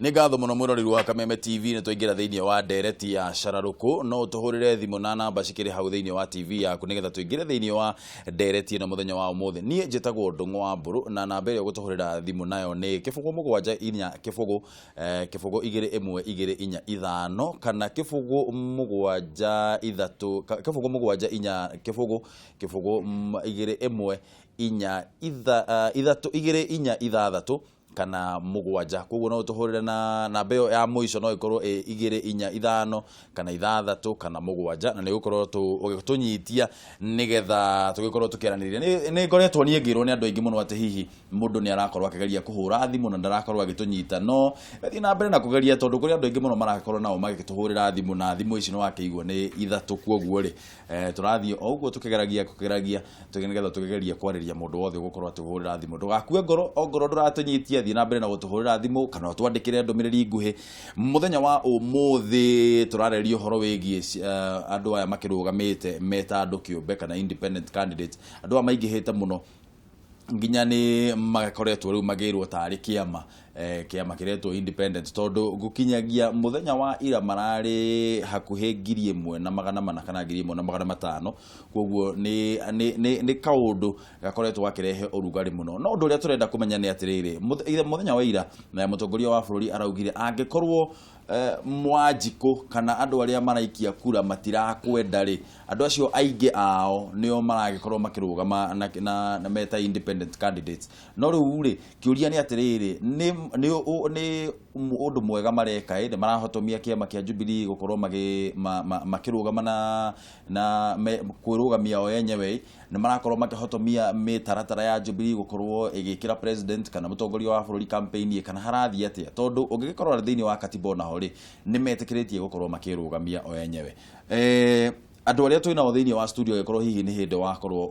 Nĩ ngatho mũno mwĩroreri wa Kameme TV. Nĩ twaingĩra thĩinĩ wa ndereti ya cararũkũ. No ũtũhũrĩre thimũ na namba cikĩrĩ hau thĩinĩ wa TV yaku nĩgetha tũingĩre thĩinĩ wa ndereti ĩno mũthenya wa ũmũthĩ. Niĩ njĩtagwo Ndũng'ũ wa Mbũrũ, na namba ĩrĩa ũgũtũhũrĩra thimũ nayo nĩ 074 0 0 21245, kana 073, 074 0 0 21 4 3 2 4 6 kana 7. Koguo no ũtũhũrĩre na namba ĩyo ya mũico, no ĩkorwo ĩ 2, 4, 5 kana 6 kana 7, na nĩ ũgũkorwo ũgĩtũnyitia nĩgetha tũgĩkorwo tũkĩaranĩria. Nĩ ngoretwo niĩ ngĩrwo nĩ andũ aingĩ mũno atĩ hihi mũndũ nĩ arakorwo akĩgeria kũhũra thimũ na ndarakorwo agĩtũnyita, no thiĩ na mbere na kũgeria, tondũ kũrĩ andũ aingĩ mũno marakorwo nao magĩtũhũrĩra thimũ, na thimũ ici nĩ wakĩigua nĩ 3. Koguo rĩ, tũrathiĩ o ũguo tũkĩgeragia kũgeragia nĩgetha tũkĩgeria kwarĩria mũndũ wothe ũgũkorwo atũhũrĩra thimũ. Ndũgakue ngoro ongorwo ndũratũnyitia, thiĩ na mbere na gũtũhũrĩra thimũ kana ũtwandĩkĩre ndũmĩrĩri nguhĩ. Mũthenya wa ũmũthĩ tũrarĩrĩria ũhoro wĩgiĩ andũ aya makĩrũgamĩte meta andũ kĩũmbe kana independent candidates. Andũ aya maingĩhĩte mũno nginya nĩ makoretwo rĩu magĩrwo tarĩ kĩama, kĩama kĩretwo independent, tondũ gũkinyagia mũthenya wa ira mararĩ hakuhĩ 1400 kana 1500. Koguo nĩ kaũndũ gakoretwo gakĩrehe ũrugarĩ mũno. No ũndũ ũrĩa tũrenda kũmenya nĩ atĩrĩrĩ, mũthenya wa ira na mũtongoria wa bũrũri araugire angĩkorwo Mwanjikũ kana andũ arĩa maraikia kura matirakwenda rĩ, andũ acio aingĩ ao nĩo maragĩkorwo makĩrũgama na meta independent candidates. No rĩu rĩ, kĩũria nĩ atĩrĩrĩ, nĩ ũndũ mwega mareka? Ĩ nĩ marahotomia kĩama kĩa Jubilee gũkorwo makĩrũgama na kwĩrũgamia o enyewe? Nĩ marakorwo makĩhotomia mĩtaratara ya Jubilee gũkorwo ĩgĩkĩra president kana mũtongoria wa bũrũri campaign, kana harathiĩ atĩa? Tondũ ũngĩgĩkorwo thĩinĩ wa katiba onaho rĩ, nĩ metĩkĩrĩtie gũkorwo makĩrũgamia o enyewe. Andũ arĩa twĩ nao thĩinĩ wa studio, gĩkorwo hihi nĩ hĩndĩ wakorwo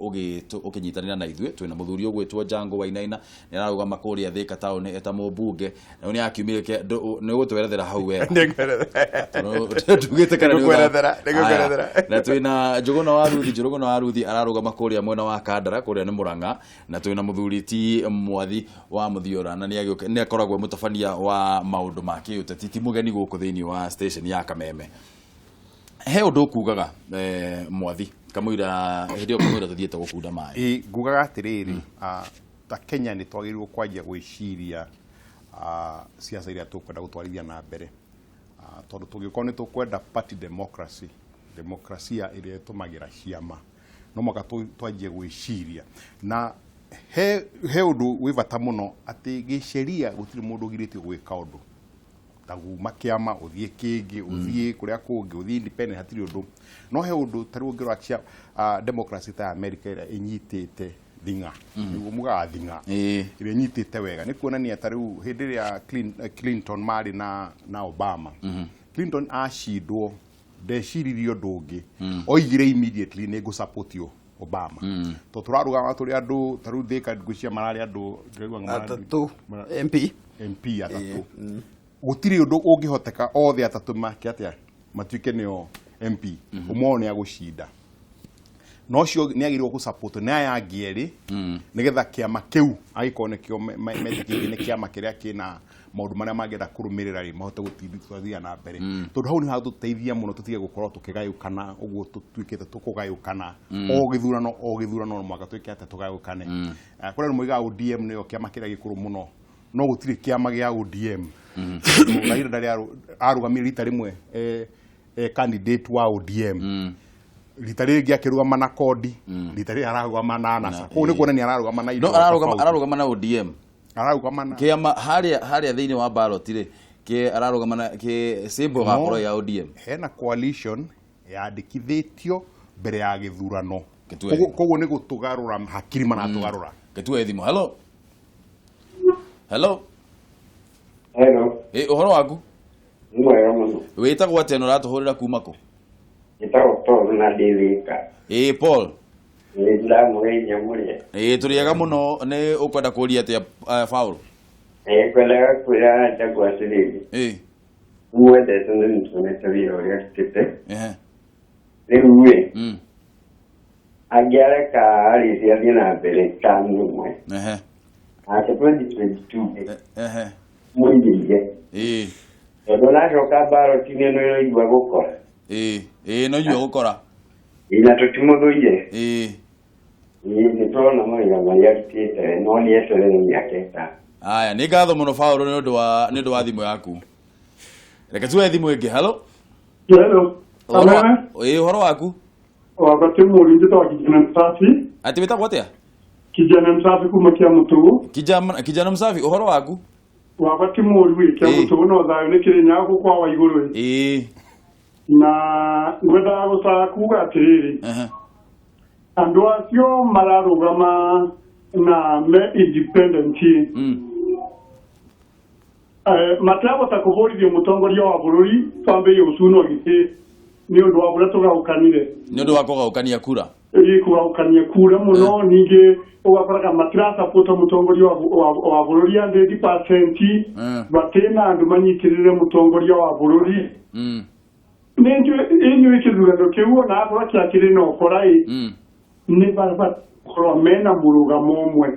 ũkĩnyitanĩra na ithuĩ, twĩna mũthuri ũgwĩtwo Jango Wainaina, nĩ ararũgama kũrĩa Thika town eta mũmbunge. Na nĩ akiumire, nĩ ũgũtwerethera hau wega tondũ ndugĩte kana nĩ Nĩngũkwerethera, nĩngũkwerethera. Aya, na twĩna Njũgũna wa Ruthi. Njũgũna wa Ruthi ararũgama kũrĩa mwena wa Kandara, kũrĩa nĩ Mũrang'a. Na twĩna mũthuri ti Mwathi wa Mũthiora, na nĩ akoragwo mũtabania wa maũndũ ma kĩũteti, ti mũgeni gũkũ thĩinĩ wa station ya Kameme. He ũndũ ũkugaga, Mwathi, kamũira hĩndĩ ĩyo kamũira tũthiĩte gũkunda maĩ. Ĩ ngugaga atĩrĩrĩ, ta Kenya nĩ twagĩrĩirwo kwanjia gwĩciria ciaca iria tũkwenda gũtwarithia na mbere, tondũ tũngĩkorwo nĩ tũkwenda party democracy, demokrasia ĩrĩa ĩtũmagĩra ciama, no mũhaka twanjie gwĩciria. Na he ũndũ wĩ bata mũno, atĩ gĩceria gũtirĩ mũndũ ũgirĩtio gwĩka ũndũ ta guma kĩama ũthiĩ kĩngĩ, ũthiĩ kũrĩa kũngĩ, ũthiĩ independent, hatirĩ ũndũ. No he ũndũ ta rĩu ũngĩrora cia democracy ta ya America ĩrĩa ĩnyitĩte thing'a, nĩguo mugaga thing'a, ĩrĩa ĩnyitĩte wega, nĩ kuonania ta rĩu hĩndĩ ĩrĩa Clinton marĩ na Obama, Clinton acindwo ndeciririe ũndũ ũngĩ, oigire immediately, "Nĩ ngũ Obama," tondũ tũrarũgama tũrĩ andũ ta rĩu Thika ngwĩciria mararĩ andũ ndĩraigua 3 MP. MP 3. Gũtirĩ ũndũ ũngĩhoteka othe 3 make atĩa matuĩke nĩo MP, ũmwe wao nĩ agũcinda. No ũcio nĩ agĩrĩirwo gũ nĩ aya angĩ 2, nĩgetha kĩama kĩu angĩkorwo nĩkĩo metĩkĩtie nĩ kĩama kĩrĩa kĩna maũndũ marĩa mangĩenda kũrũmĩrĩra rĩ, mahote gũtwarithia na mbere, tondũ hau nĩ hatũteithia mũno tũtige gũkorwo tũkĩgayũkana ũguo tũtuĩkĩte tũkũgayũkana o gĩthurano o gĩthurano. No mũhaka twĩke atĩa tũgayũkane? Kũrĩa andũ moigaga ODM nĩyo kĩama kĩrĩa gĩkũrũ mũno, no gũtirĩ kĩama gĩa ODM. Tondũ Raila ndarĩ arũgamire rita rĩmwe candidate wa ODM, rita rĩngĩ akĩrũgama na kodi, rita rĩrĩ ararũgama na NASA. Koguo nĩ kuonania ararũgama na indo No ararũgama tofauti. Ararũgama na ODM. Ararũgama na kĩama harĩa thĩinĩ wa ballot rĩ, kĩ ararũgama na kĩ symbol gakorwo ya ODM. Hena coalition yandĩkithĩtio mbere ya gĩthurano. Gĩtue. Koguo nĩ gũtũgarũra hakiri maratũgarũra. Gĩtue thimũ. Hello, hello. Hello. Ĩ, ũhoro waku? Nĩ mwega mũno. Wĩtagwo atĩa na ũratũhũrĩra kuma kũ? Njĩtagwo Paul na ndĩ Thika. Ĩ, Paul. Nĩ ndamũgeithia mũrĩe. Ĩ, tũrĩega mũno. Nĩ ũkwenda kũria atĩa, Paul? Ngwendaga kwĩra Jagu atĩrĩrĩ, mwendete na nĩtuonete wĩra ũrĩa arutĩte. Rĩu rĩ, angĩareka arĩthi athiĩ na mbere tamu ĩmwe, nake 2022 rĩ, Mũigĩire. Ĩĩ. Tondũ nacoka ballot-inĩ nĩ ũraigua gũkora. Ĩĩ, ĩĩ, no igua gũkora. Ĩĩ, na tũtimũthũire. Ĩĩ. Ĩĩ, nĩ tũrona mawĩra marĩa arutĩte, no nĩ eterere mĩaka 5. Aya, nĩ ngatho mũno Paul nĩ ũndũ wa thimũ yaku. Reke tuoe thimũ ĩngĩ. Hello. Hello. Ĩĩ, ũhoro waku? Wakwa ti mũũru, njĩtagwo Kijana Msafi. Atĩ wĩtagwo atĩa? Kijana Msafi kuma Kiamũtũgũ. Kijana Msafi, ũhoro waku? Wakwa ti mũũru ĩ, Kiamũtũgũ no thayũ nĩ Kĩrĩnyaga gũkũ kwa Waigũrũ ĩ. Ĩĩ. Na ngwendaga gũcaga kuga atĩrĩrĩ, andũ acio mararũgama na me independent ĩ, matirahota kũbũrithia mũtongoria wa bũrũri twambĩrĩrie gũcunwo gĩtĩ nĩ ũndũ wa ũrĩa tũgaũkanire. Nĩ ũndũ wa kũgaũkania kura. Ĩĩ, kũgaũkania kura mũno. Ningĩ ũgakoraga matirasapota mũtongoria wa bũrũri 100%, batĩna andũ manyitĩrĩre mũtongoria wa bũrũri. Nĩ njũĩ kĩthurano kĩu ona akorwo kĩakĩrĩ na ũkora ĩ, nĩ bakorwo mena mũrũgamo ũmwe.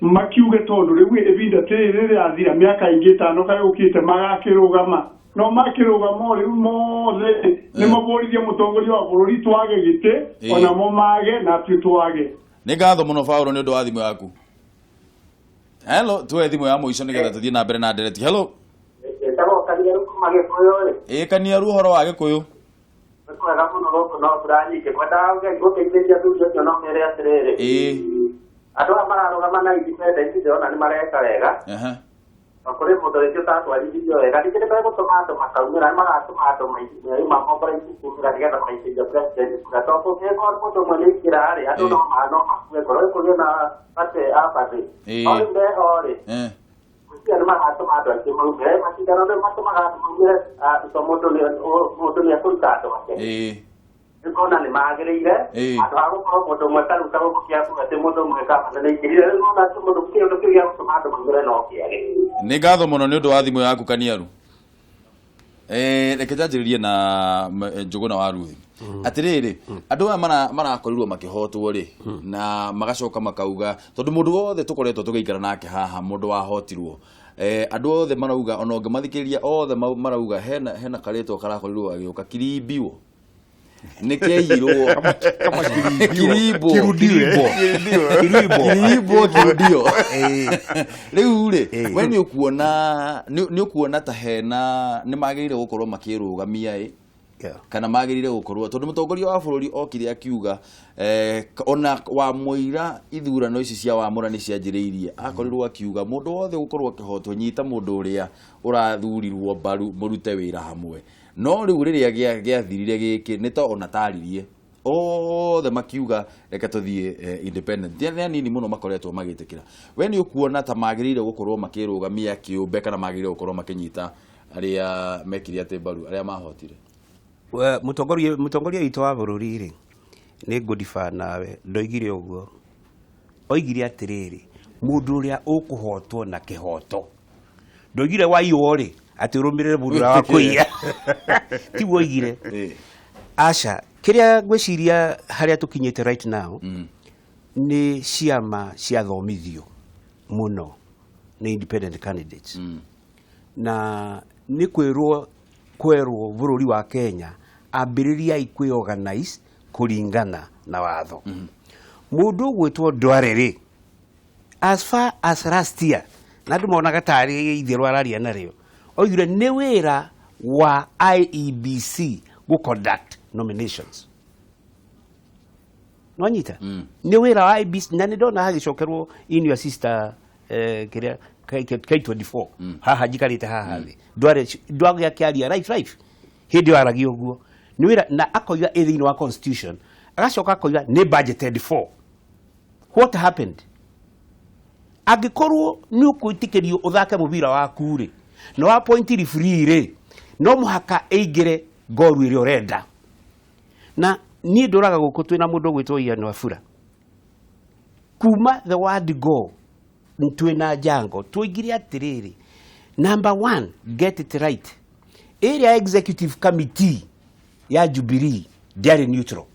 Makiuge tondũ rĩu ĩbinda ti rĩrĩ rĩrathira mĩaka ĩngĩ 5 kayũkĩte magakĩrũgama. No makĩrũgama rĩu mothe nĩ mabũrithie mũtongoria wa bũrũri twage gĩtĩ, onamo mage na ithuĩ twage. Nĩ ngatho mũno Paul nĩ ũndũ wa thimũ yaku. Hello, tuoe thimũ ya mũico nĩgetha tũthiĩ na mbere na ndereti. Hello. Njĩtagwo Kaniaru kuma Gĩkũyũ ĩ. Ĩĩ, Kaniaru, ũhoro wa Gĩkũyũ? Nĩ kwega mũno gũkũ no mbura nyingĩ. Ngwendaga gũteithĩrĩria athuri acio no mere atĩrĩrĩ. Ĩĩ. Andũ aya mararũgama na independent ndĩrona nĩ mareka wega. Na kũrĩ mũndũ rĩngĩ ũtatwarithirio wega. Ningĩ nĩ megũtũma andũ makaumĩra, nĩ magatũma andũ mauma mobilize kumĩra nĩgetha maikĩrie president kura. Tondũ kũngĩkorwo mũndũ ũmwe nĩ aingĩra rĩ, andũ no makue ngoro. Rĩu kũgĩe na party apathy. No rĩu meho rĩ, ngwĩciria nĩ magatũma andũ aingĩ maumĩre. Macindano nĩ matũmaga andũ maumĩre, to mũndũ nĩ ekũruta andũ ake. Nĩngona nĩ magĩrĩire. Andũ a gũkorwo mũndũ ũmwe ta rĩu ta gũkũ Kiambu atĩ mũndũ ũmwe kaba nĩ aingĩrire. Rĩu nĩwona atĩ mũndũ kĩũndũ kĩu gĩa gũtũma andũ maumĩre no kĩage. Nĩ ngatho mũno nĩ ũndũ wa thimũ yaku Kaniaru. Reke njanjĩrĩrie na Njũgũna wa Ruthi. Atĩrĩrĩ, andũ aya marakorirwo makĩhotwo rĩ, na magacoka makauga tondũ mũndũ wothe tũkoretwo tũgĩikara nake haha mũndũ wahotirwo. Andũ othe marauga ona ũngĩmathikĩrĩria othe marauga hena karĩtwa karakorirwo gagĩũka Kirimbiwo. Nĩ kĩaiyirwo. Kirimbo. Kirudiwe. Kirimbo. Kirimbo, kirudio. Rĩu rĩ, we nĩ ũkuona, nĩ ũkuona ta hena nĩ magĩrĩire gũkorwo makĩrũgamia ĩ? Kana magĩrĩire gũkorwo tondũ mũtongoria wa bũrũri okire akiuga, ona wa mũira ithurano ici cia wamũra nĩ cianjĩrĩirie, akorirwo akiuga mũndũ wothe gũkorwo akĩhotwo nyita mũndũ ũrĩa ũrathurirwo mbaru mũrute wĩra hamwe. No rĩu rĩrĩa gĩathirire gĩkĩ nĩ ta ona taririe othe makiuga reke tũthiĩ independent. Nĩ anini mũno makoretwo magĩtĩkĩra. We nĩ ũkuona ta magĩrĩire gũkorwo makĩrũgamia kĩũmbe kana magĩrĩire gũkorwo makĩnyita arĩa mekire atĩ mbaru arĩa mahotire? Mũtongoria witũ wa bũrũri rĩ, nĩ ngũdiba nawe ndoigire ũguo. Oigire atĩrĩrĩ, mũndũ ũrĩa ũkũhotwo na kĩhoto. Ndoigire waiywo rĩ, atĩ ũrũmĩrĩre mũndũ ũrĩa wakũiya. Tiguo oigire. Aca, kĩrĩa ngwĩciria harĩa tũkinyĩte right now, nĩ ciama ciathomithio mũno nĩ independent candidates. Na nĩ kwĩrwo bũrũri wa Kenya ambĩrĩriai kwĩorganize kũringana na watho. Mũndũ ũgwĩtwo Ndware rĩ, as far as last year, na andũ monaga tarĩ itherũ araria narĩo, oigire nĩ wĩra wa IEBC gũ conduct nominations. Nwanyita? Nĩ wĩra wa IEBC, na nĩ ndona hagĩcokerwo in your sister kĩrĩa K24 haha njikarĩte haha thĩ. Ndware akĩaria right right hĩndĩ ĩyo aragia ũguo. Nĩ wĩra na akoiga ĩ thĩinĩ wa constitution, agacoka akoiga nĩ budgeted for. What happened? Angĩkorwo nĩ ũkwĩtĩkĩrio ũthake mũbira waku rĩ, na wa point referee rĩ, no mũhaka ĩingĩre ngoru ĩrĩa ũrenda. Na niĩ ndũraga gũkũ twĩna mũndũ ũgwĩtwo Ian Wafula. Kuma the word go twĩna Jango twoigire atĩrĩrĩ, number 1, get it right. Ĩrĩa executive committee ya Jubilee ndĩarĩ neutral.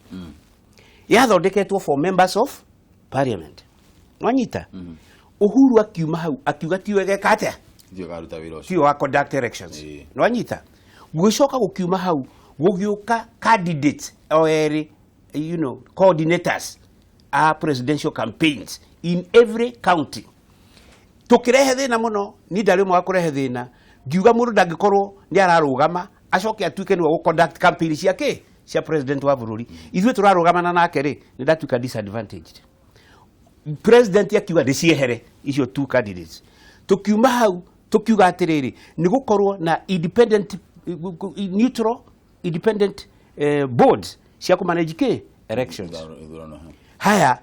Yathondeketwo for members of parliament. Nwanyita? Uhuru akiuma hau akiuga ti wega eka atĩa? Ndiyo karuta wĩra ũcio. Tiwe wa conduct elections. Nĩwanyita? Gũgĩcoka gũkiuma hau gũgĩũka candidates o erĩ, coordinators a presidential campaigns in every county. Tũkĩrehe thĩna mũno. Niĩ ndarĩ ũmwe wa kũrehe thĩna, ngiuga mũndũ ndangĩkorwo nĩ ararũgama acoke atuĩke nĩwe gũ conduct campaign ciake cia president wa bũrũri. Ithuĩ tũrarũgamana nake rĩ, nĩ ndatuĩka disadvantaged. President akiuga ndĩciehere icio two candidates. Tukiuma hau tukiuga atĩrĩrĩ, nĩ gũkorwo na independent, neutral, independent boards cia kũmanage kĩ elections. Ithurano, ha. Haya,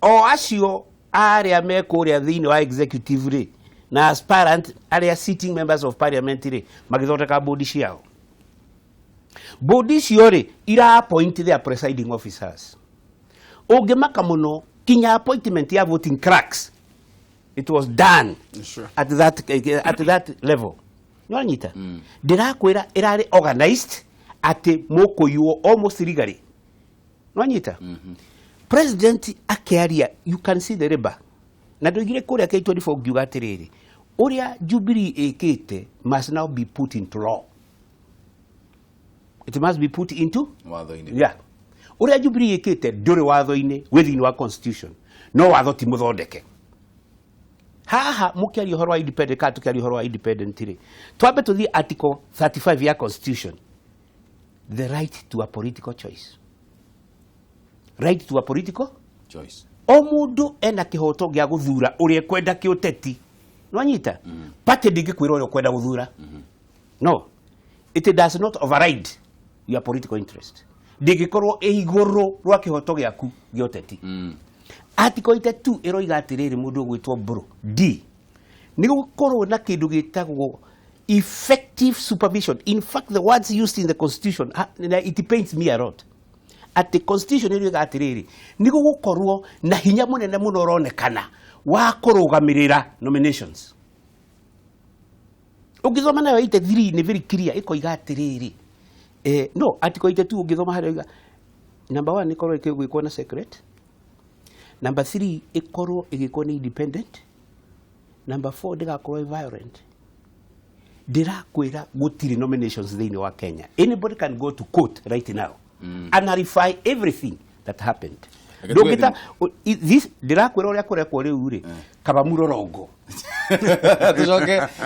o acio arĩa me kũrĩa thĩinĩ wa executive rĩ, na aspirant arĩa sitting members of parliament rĩ, magĩthondeka bodi ciao. Bodi icio rĩ, ira appoint their presiding officers. Ũngĩmaka mũno, kinya appointment ya voting clerks, it was done at that level. Nĩwanyita? Ndĩrakwĩra ĩrarĩ organized atĩ mũkũiywo almost legally. Nĩwanyita? President akĩaria, you can see the labor. Na ndoigire kũrĩa K24, ngiuga atĩrĩrĩ, ũrĩa Jubilee ĩkĩte must now be put into law. It must be put into watho-inĩ. Yeah, ũrĩa Jubilee ĩkĩte ndũrĩ watho-inĩ, wĩ thĩinĩ wa constitution, no watho ti mũthondeke. Haha mũkĩaria ũhoro wa independent, kana tũkĩaria ũhoro wa independent rĩ, twambe tũthiĩ article 35 ya constitution, the right to a political choice, right to a political choice. O mũndũ ena kĩhoto gĩa gũthura ũrĩa ekwenda kĩũteti. Nĩwanyita? Party ndingĩkwĩra ũrĩa ũkwenda gũthura. No, it does not override your political interest. Ndĩngĩkorwo ĩ igũrũ rwa kĩhoto gĩaku gĩa ũteti. Article 82 ĩroiga atĩrĩrĩ, mũndũ ũgwĩtwo Mbũrũ D, nĩ gũkorwo na kĩndũ gĩtagwo effective supervision. In fact, the words used in the constitution, na it pains me a lot, atĩ constitution ĩroiga atĩrĩrĩ, nĩ gũgũkorwo na hinya mũnene mũno ũronekana wa kũrũgamĩrĩra nominations. Ũngĩthoma nayo 83 nĩ very clear, ĩkoiga atĩrĩrĩ, no article 82 ũngĩthoma harĩa ĩroiga, number one, ĩkorwo ĩgwĩkwo na secret; number three, ĩkorwo ĩgĩkwo nĩ independent; number four, ndĩgakorwo ĩ violent. Ndĩrakwĩra gũtirĩ nominations thĩinĩ wa Kenya. Anybody can go to court right now and nullify everything that happened. Reke tuge Ndũngĩta this. Ndĩrakwĩra ũrĩa kũrekwo rĩu rĩ, kaba mũrorongo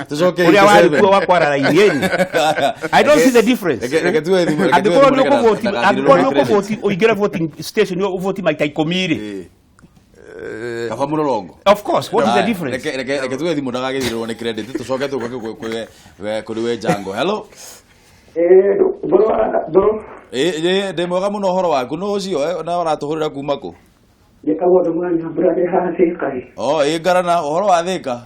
Tucoke ũrĩa warĩ kuo wa kwara raini. I don't see the difference. Reke tuge thimũ, reke tuge Angĩkorwo thimũ nĩ nĩgetha ũkũvoti, ndagathirĩrwo angĩkorwo nĩ nĩ credit. ũkũvoti, ũingĩre voting station ũvoti maita 10 rĩ. Kaba mũrorongo. Of course, what is the Haya, difference? Reke tuge thimũ ndagagĩthirĩrwo nĩ credit, tũcoke tũke kũrĩ we Jango. Hello. Mbũrũ mbũrũ. Ĩ, ndĩ mwega mũno. Ũhoro waku nũ ũcio, na ũratũhũrĩra kuma kũ? Njĩtagwo Ndũma Nyambura, ndĩ haha Thĩka ĩ. O ĩ ngarana, ũhoro wa Thĩka?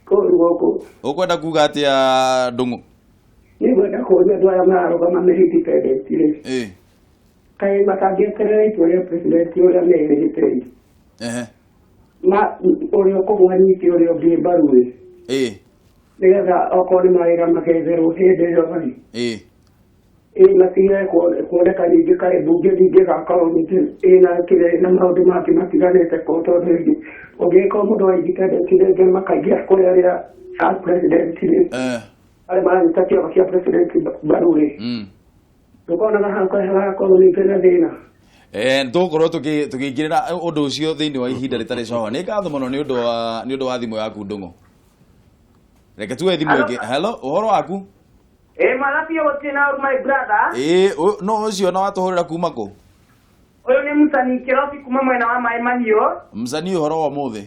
Kũu gũkũ. Ũkwenda kuga atĩa, Ndũng'ũ? Nĩ ngwenda kũũria andũ aya mararũgama me independent rĩ, kaĩ matangĩeterera itua rĩa president ũrĩa merĩte ĩ, ma ũrĩa ũkũgwa nyite ũrĩa ũngĩ mbaru ĩ, nĩgetha okorwo nĩ mawĩra magetherwo hĩndĩ ĩyo rĩ, ĩ matige kuoneka ningĩ kaĩ mbunge ningĩ ĩgakorwo ningĩ ĩna kĩrĩa na maũndũ mangĩ matiganĩte kũu, tondũ rĩngĩ ũngĩgĩkorwo mũndũ wa independent rĩngĩ makaingĩra kũrĩ arĩa a president rĩ, arĩa maranyita kĩama kĩa president mbaru rĩ, ndũkonaga hagakorwo ningĩ na thĩna. Tũgũkorwo tũkĩingĩrĩra ũndũ ũcio thĩinĩ wa ihinda rĩtarĩ coho. Nĩ ngatho mũno nĩ ũndũ wa thimũ yaku, Ndũng'ũ. Reke tuwe thimũ ĩngĩ. Hello, ũhoro waku? Ĩ mwega biũ, gũtirĩ na ũru, my brother. Ĩ, no ũcio na watũhũrĩra kuma kũ? Ũyũ nĩ Mũcani Kĩrobi kuma mwena wa Maĩ Mahiũ. Msanii, ũhoro wa ũmũthĩ?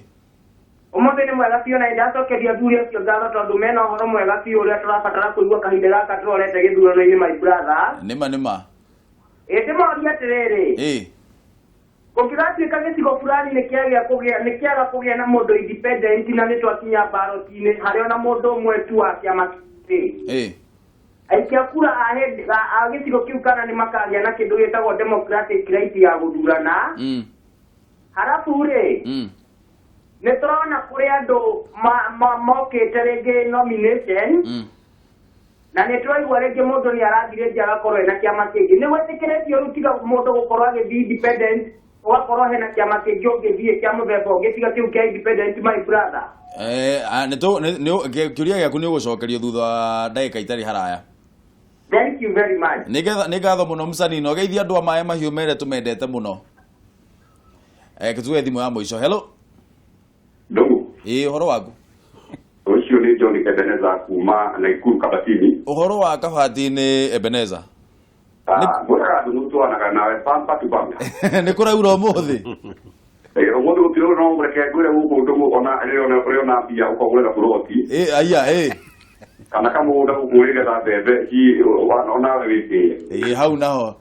Ũmũthĩ nĩ mwega biũ, na nĩndacokeria athuri acio ngatho tondũ mena ũhoro mwega biũ ũrĩa tũrabatara kũigua kahinda gaka tũrorete gĩthurano-inĩ, my brother. Nĩma nĩma. Ĩ ndĩmorie atĩrĩrĩ, kũngĩgatuĩka gĩcigo fulani nĩ kĩaga kũgĩa na mũndũ independent, na nĩ twakinya ballot-inĩ harĩ ona mũndũ ũmwe tu wa kĩama kĩ, aikia kura a hĩndĩ a gĩcigo kĩu kana nĩ makagĩa na kĩndũ gĩtagwo democratic right ya gũthurana? Harabu rĩ, nĩ tũrona kũrĩ andũ mokĩte rĩngĩ nomination, na nĩ tũraigua rĩngĩ mũndũ nĩ arathiĩ rĩngĩ agakorwo ena kĩama kĩngĩ. Nĩ gwĩtĩkĩrĩtio rĩu tiga mũndũ gũkorwo agĩthiĩ independent? Ũgakorwo hena kĩama kĩngĩ ũngĩthiĩ kĩa mũthemba ũngĩ tiga kĩu kĩa independent, my brother. Kĩũria gĩaku nĩ ũgũcokerio thutha wa ndagĩka itarĩ haraya. Thank you very much. Nĩ ngatho mũno Msanino. Geithia andũ a maĩ mahiũ mere tũmendete mũno. Tuge thimũ ya mũico. Hello. Ndugu. Ĩĩ, ũhoro waku? Ũcio nĩ John Ebeneza kuma Naikuru Kabatini. Ũhoro wa Kabatini, Ebeneza? Ngwĩraga andũ tũanaga nawe bampa to bampa. Nĩ kũraura ũmũthĩ? Ũmũthĩ gũtirĩ, no reke ngwĩre gũkũ ndũgũ ona rĩrĩa ũrĩona mbia ũkagũrĩra buroti. Ĩĩ, aya, ĩĩ. Kana kamũgũnda gũkũ ũrĩgetha mbembe onawe wĩtĩe. Ĩĩ, hau naho.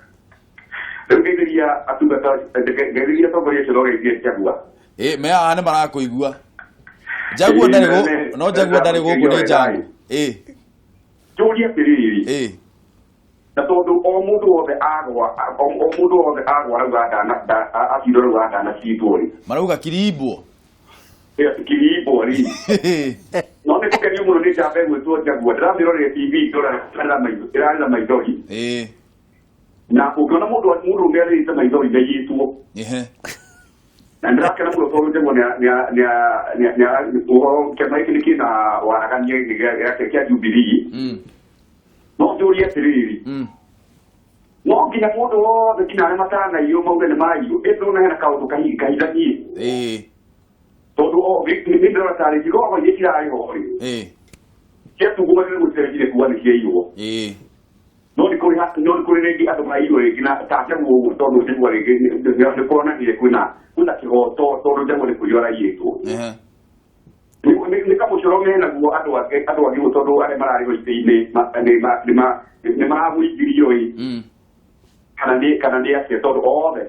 Rĩu ngeithĩria atungata, ngeithĩria atongoria acio, no geithie Jaguar. Ĩĩ, me haha nĩ marakũigua. Jaguar ndarĩ gũkũ, no Jaguar ndarĩ gũkũ, nĩ Jango. Ĩĩ. Njũrie atĩrĩrĩ. Ĩĩ. Na tondũ o mũndũ wothe agwa, o mũndũ wothe agwa arauga ndana, acindwo arauga ndanacindwo rĩ. Marauga kirimbwo. Kirimbwo rĩ. No nĩ kũkenio mũno nĩ njamba ĩgwĩtwo Jaguar. Ndĩramĩrorire TV ĩrarĩra maithori. Ĩĩ. Na ũngĩona mũndũ ũmwe arĩrĩte maithori ndaiyĩtwo. Na ndĩrakena mũno tondũ Jaguar nĩ ũhoro kĩama gĩkĩ nĩ kĩna waragania gĩake kĩa Jubilee. No njũrie atĩrĩrĩ. No nginya mũndũ wothe nginya arĩa matanaiywo mauge nĩ maraiywo, ĩndĩ ndĩrona hena kaũndũ kahithanie. Ĩĩ. Tondũ nĩ ndĩrona tarĩ njigogo iria cirarĩ ho rĩ. Ĩĩ. Ciatungũmanire gũtirĩ kuga nĩ ciaiywo. Ĩĩ. No nĩ kũrĩ no nĩ kũrĩ rĩngĩ andũ maraiywo rĩngĩ na ta Jaguar ũguo, tondũ Jaguar rĩngĩ nĩ kuonanire kwĩna kĩhoto, tondũ Jaguar nĩ kũiywo araiyĩtwo. Nĩ kamũcoro menaguo andũ angĩ, tondũ arĩa mararĩ ho itĩ-inĩ nĩ maramũingĩrio ĩ. Kana nĩ atĩa, tondũ othe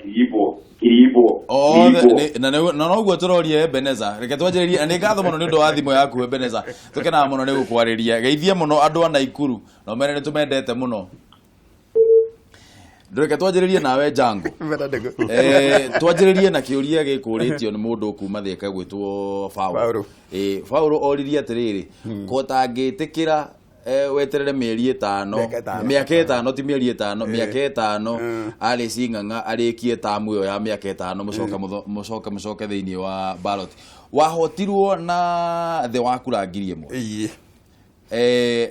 kirimbwo othe. Na noguo tũroria Ebeneza. Reke twanjĩrĩrie. Nĩ ngatho mũno nĩ ũndũ wa thimũ yaku Ebeneza, tũkenaga mũno nĩ gũkwarĩria. Geithia mũno andũ a Naikuru na ũmere nĩ tũmendete mũno. Reke twanjĩrĩrie nawe Jango. Twanjĩrĩrie na kĩũria gĩkũrĩtio nĩ mũndũ kuma Thika gwĩtwo Paul. Paul oririe atĩrĩrĩ, ko tangĩtĩkĩra weterere mĩeri ĩtano, mĩaka ĩtano, ti mĩeri ĩtano, mĩaka ĩtano, Alice Ng'ang'a arĩkie tamu ĩyo ya mĩaka ĩtano, mũcoke mũcoke thĩinĩ wa ballot. Wahotirwo na thĩ wa kura 1,000.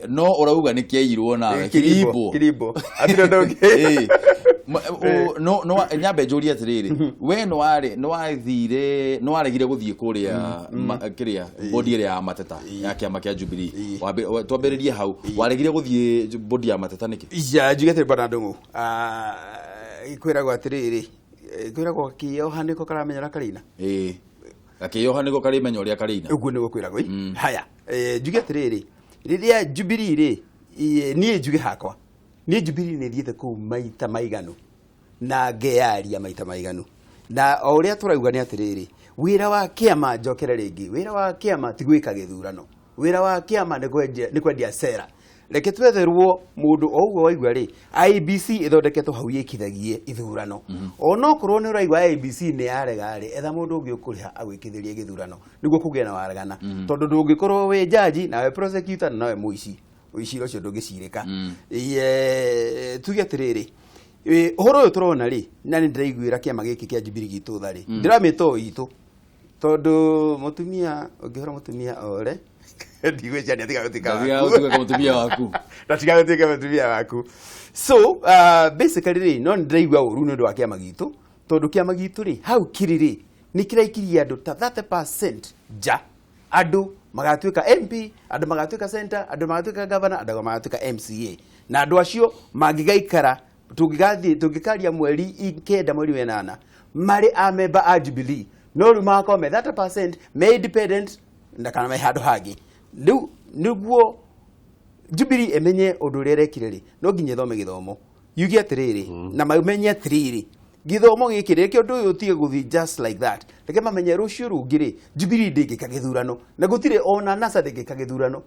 No ũrauga nĩ kĩairwo nawe kirimbwo. Kirimbwo. Hatirĩ ũndũ ũngĩ. No no nyambe njũrie atĩrĩrĩ, we nĩ waregire gũthiĩ kũrĩa kĩrĩa bodi ĩrĩa ya mateta ya kĩama kĩa Jubilee. Twambĩrĩrie hau, waregire gũthiĩ bodi ya mateta nĩkĩ? Ya njuge atĩrĩ bwana Ndung'u, kwĩragwo atĩrĩrĩ, kwĩragwo gakĩoha nĩko karamenya ũrĩa karĩina. Ĩĩ. Gakĩoha nĩko karĩmenya ũrĩa karĩina. Ũguo nĩguo kwĩragwo. Haya, njuge atĩrĩrĩ, rĩrĩa Jubilee rĩ, niĩ njuge hakwa, niĩ Jubilee nĩ thiĩte kũu maita maiganu na ngeyaria maita maiganu, na o ũrĩa tũrauga nĩ atĩrĩrĩ, wĩra wa kĩama, njokere rĩngĩ, wĩra wa kĩama ti gwĩka gĩthurano, wĩra wa kĩama nĩ kwendia cera. Reke twetherwo mũndũ o ũguo waigua rĩ, IEBC ĩthondeketwo hau yĩkithagie ithurano. Onokorwo nĩ ũraigua IEBC nĩ yarega rĩ, etha mũndũ ũngĩ ũkũrĩha agwĩkithĩrie gĩthurano nĩguo kũgĩe na waragana. Tondũ ndũngĩkorwo wĩ jaji nawe prosecutor na nawe mũici, ũici ũcio ndũngĩcirĩka. Tuge atĩrĩrĩ, ũhoro ũyũ tũrona rĩ, na nĩ ndĩraiguĩra kĩama gĩkĩ kĩa Jubilee gitũ tha rĩ, ndĩramĩta o itũ, tondũ mũtumia ũngĩhũra mũtumia ore ndigwĩciria nĩ atiga gũtuĩka waku. Ndatiga gũtuĩka mũtumia waku. Ndatiga gũtuĩka mũtumia waku. So basically rĩ, no nĩ ndĩraigua ũru nĩ ũndũ wa kĩama gitũ, tondũ kĩama gitũ rĩ, hau kĩrĩ rĩ, nĩ kĩraikirie andũ ta 30% nja. Andũ magatuĩka MP, andũ magatuĩka senator, andũ magatuĩka governor, andũ magatuĩka MCA. Na andũ acio mangĩgaikara, tũngĩgathiĩ, tũngĩkaria mweri 9 mweri wa 8, marĩ a member a Jubilee, no rĩu magakorwo me 30% me independent na kana me handũ hangĩ. Rĩu nĩguo Jubilee ĩmenye ũndũ ũrĩa ĩrekire rĩ, no nginya ĩthome gĩthomo. Yuge atĩrĩrĩ, na mamenye atĩrĩrĩ, gĩthomo gĩkĩ reke ũndũ ũyũ ũtige gũthiĩ just like that. Reke mamenye rũciũ rũngĩ rĩ, Jubilee ndĩngĩka gĩthurano, na gũtirĩ ona NASA ndĩngĩka gĩthurano.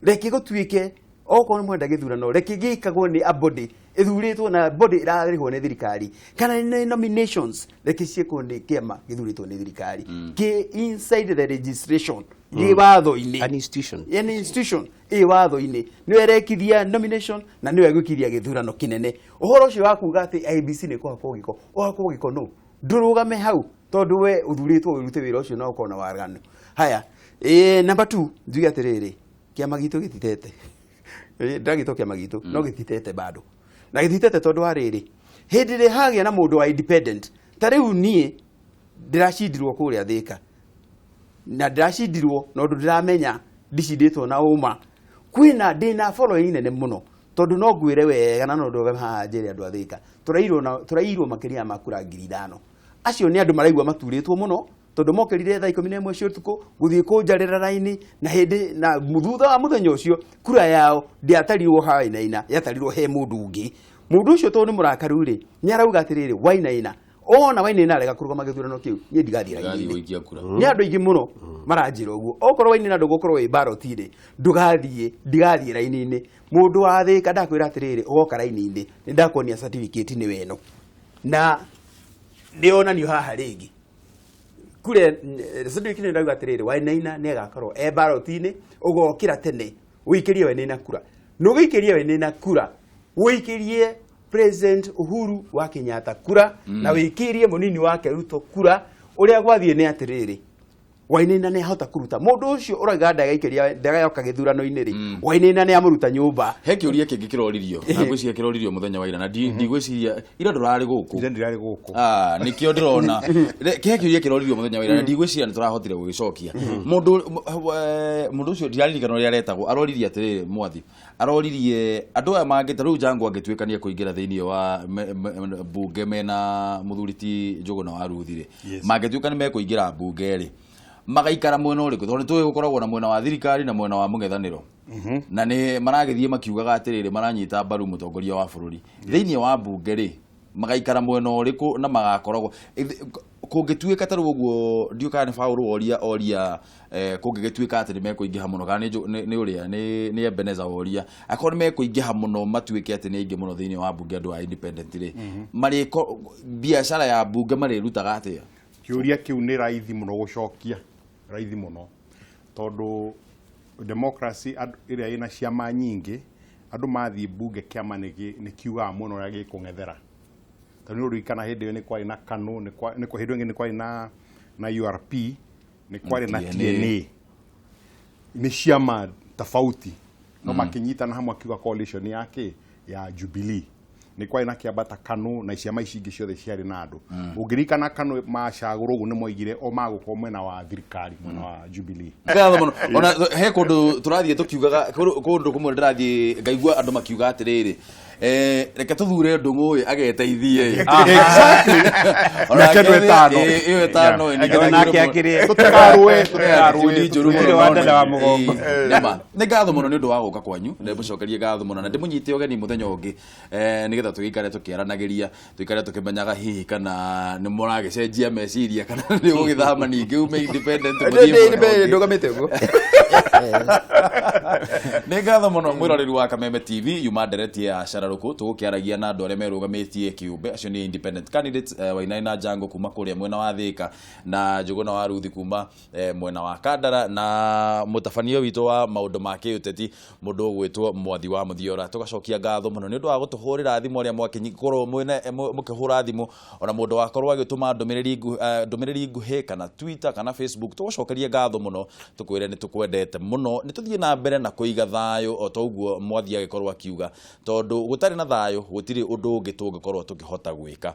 Reke gũtuĩke okorwo nĩ mwenda gĩthurano, reke gĩkagwo nĩ a body ĩthurĩtwo na body ĩrarĩhwo nĩ thirikari, kana nĩ nominations reke ciĩkwo nĩ kĩama gĩthurĩtwo nĩ thirikari, kĩ inside the registration, gĩ watho-inĩ. An institution. An institution ĩ watho-inĩ, nĩwe ĩrekithia nomination na nĩwe ĩgwĩkithia gĩthurano kĩnene. Ũhoro ũcio wa kuga atĩ IEBC nĩ kũhakwo gĩko, ũhakwo gĩko no Ndũrũgame hau tondũ we ũthurĩtwo ũrute wĩra ũcio na ũkorwo na waraganu. Haya, number 2 njuge atĩrĩrĩ, kĩama gitũ gĩtitete. Ndagĩtwo kĩama gitũ no gĩtitete bado. Na gĩtitete tondũ wa rĩrĩ, hĩndĩ ĩrĩa hagĩa na mũndũ wa independent, ta rĩu niĩ ndĩracindirwo kũrĩa Thĩka, na ndĩracindirwo na ũndũ ndĩramenya ndicindĩtwo na ũma. Kwĩna ndĩna following nene mũno tondũ no ngwĩre wega na no ndũgame haha njĩre andũ a Thĩka tũrairwo makĩria ma kura 5,000. Acio nĩ andũ maraigua maturĩtwo mũno tondũ mokĩrire thaa 11 cia ũtukũ gũthiĩ kũnjarĩra raini, na hĩndĩ na thutha wa mũthenya ũcio kura yao ndĩatarirwo ha Wainaina, yatarirwo he mũndũ ũngĩ. Mũndũ ũcio tondũ nĩ mũrakaru rĩ, nĩ arauga atĩrĩrĩ, Wainaina ona Wainaina arega kũrũgama gĩthurano kĩu, niĩ ndigathiĩ raini-inĩ. Nĩ andũ aingĩ mũno maranjĩra ũguo. Okorwo Wainaina ndũgũkorwo wĩ ballot-inĩ, ndũgathiĩ, ndigathiĩ raini-inĩ. Mũndũ wa Thĩka ndakwĩra atĩrĩrĩ, ũgoka raini-inĩ, nĩ ndakuonia certificate nĩ weno. Na ndĩonanio haha rĩngĩ. Kure certificate nĩ ndauga atĩrĩrĩ, Wainaina nĩ agakorwo e ballot-inĩ, ũgokĩra tene, ũikĩrie Wainaina kura. Na ũgĩikĩrie Wainaina kura, ũikĩrie President Uhuru wa Kenyatta kura, na wĩkĩrie mũnini wake Ruto kura. Ũrĩa gwathiĩ nĩ atĩrĩrĩ, Wainaina nĩ ahota kũruta mũndũ ũcio ũrauga ndagaikĩria ndagayoka gĩthurano-inĩ rĩ, Wainaina nĩ amũruta nyũmba. He kĩũria kĩngĩ kĩroririo, na ngwĩciria kĩroririo mũthenya wa ira, na ndigwĩciria ira ndũrarĩ gũkũ. Ira ndirarĩ gũkũ. Nĩkĩo ndĩrona. He kĩũria kĩroririo mũthenya wa ira, na ndigwĩciria nĩ tũrahotire gũgĩcokia. Mũndũ ũcio ndiraririkana ũrĩa aretagwo, aroririe atĩrĩrĩ, mwathi aroririe andũ aya mangĩ ta rĩu Jango angĩtuĩka nĩ ekũingĩra thĩinĩ wa mbunge mena mũthuri ti Njũgũna wa Ruthi rĩ, mangĩtuĩka nĩ mekũingĩra mbunge rĩ, magaikara mwena ũrĩkũ? Tondũ nĩ tũĩ gũkoragwo na mwena wa thirikari na mwena wa mũng'ethanĩro. Na nĩ maragĩthiĩ makiugaga atĩrĩrĩ, maranyita mbaru mũtongoria wa bũrũri. Thĩinĩ wa mbunge rĩ, magaikara mwena ũrĩkũ na magakoragwo kũngĩtuĩka ta rĩu ũguo, ndiũĩ kana nĩ Paul woria oria, kũngĩgĩtuĩka atĩ nĩ mekũingĩha mũno, kana nĩ ũrĩa, nĩ Ebenezer woria, akorwo nĩ mekũingĩha mũno matuĩke atĩ nĩ aingĩ mũno thĩinĩ wa mbunge andũ a independent rĩ, marĩko biacara ya mbunge marĩrutaga atĩa? Kĩũria kĩu nĩ raithi mũno gũcokia, raithi mũno, tondũ democracy ĩrĩa ĩna ciama nyingĩ, andũ mathiĩ mbunge kĩama nĩ kiugaga mũno ũrĩa gĩkũng'ethera. Tondũ nĩ ũririkana hĩndĩ ĩyo nĩ kwarĩ na KANU, hĩndĩ ĩyo ĩngĩ nĩ kwarĩ na URP, nĩ kwarĩ na TNA. Nĩ ciama tofauti, no makĩnyitana hamwe akiuga coalition yake ya Jubilee. Nĩ kwarĩ na kĩamba ta KANU na ciama ici ingĩ ciothe ciarĩ na andũ. Ũngĩririkana KANU macagũrwo ũguo nĩ moigire o magũkorwo mwena wa thirikari, mwena wa Jubilee. Ngatho mũno. Ona he kũndũ tũrathiĩ tũkiugaga, kũndũ kũmwe ndĩrathiĩ ngaigua andũ makiuga atĩrĩrĩ, reke tũthure Ndung'u ũyũ ageteithie. Exactly. Ona Mĩaka ĩno ĩtano. Ĩyo ĩtano, Nake akĩrĩe. Tũtikarũe, tũtikarũe. Nĩ njũru mũno, Gũtirĩ wa ndenda wa mũgongo. Nĩma. Nĩ ngatho mũno nĩ ũndũ wa gũka kwanyu. Ndĩmũcokerie ngatho mũno na ndĩmũnyite ũgeni mũthenya ũngĩ, nĩgetha tũgĩikare tũkĩaranagĩria, tũikare tũkĩmenyaga hihi kana nĩ mũragĩcenjia meciria kana nĩ ũgũgĩthama ningĩ ume independent mũthiĩ mwena ũngĩ. Ndũgamĩte ũguo. Nĩ ngatho mũno mwĩroreri wa Kameme TV, yuma ndereti ya Cararũkũ, tũgũkĩaragia na andũ arĩa merũgamĩtie kĩũmbe, acio nĩ independent candidates, Wainaina Jango kuma kũrĩa mwena wa Thĩka na Njũgũna wa Ruthi kuma mwena wa Kandara, na mũtabania witũ wa maũndũ ma kĩũteti mũndũ ũgwĩtwo Mwathi wa Mũthiora. Tũgacokia ngatho mũno nĩ ũndũ wa gũtũhũrĩra thimũ arĩa mwakorwo mũkĩhũra thimũ, ona mũndũ wakorwo agĩtũma ndũmĩrĩri nguhĩ kana Twitter kana Facebook. Tũgũcokerie ngatho mũno, tũkwĩre nĩ tũkwendete mũno. Nĩ tũthiĩ na mbere na kũiga thayũ o ta ũguo Mwathi agĩkorwo akiuga, tondũ gũtarĩ na thayũ gũtirĩ ũndũ ũngĩ tũngĩkorwo tũkĩhota gwĩka.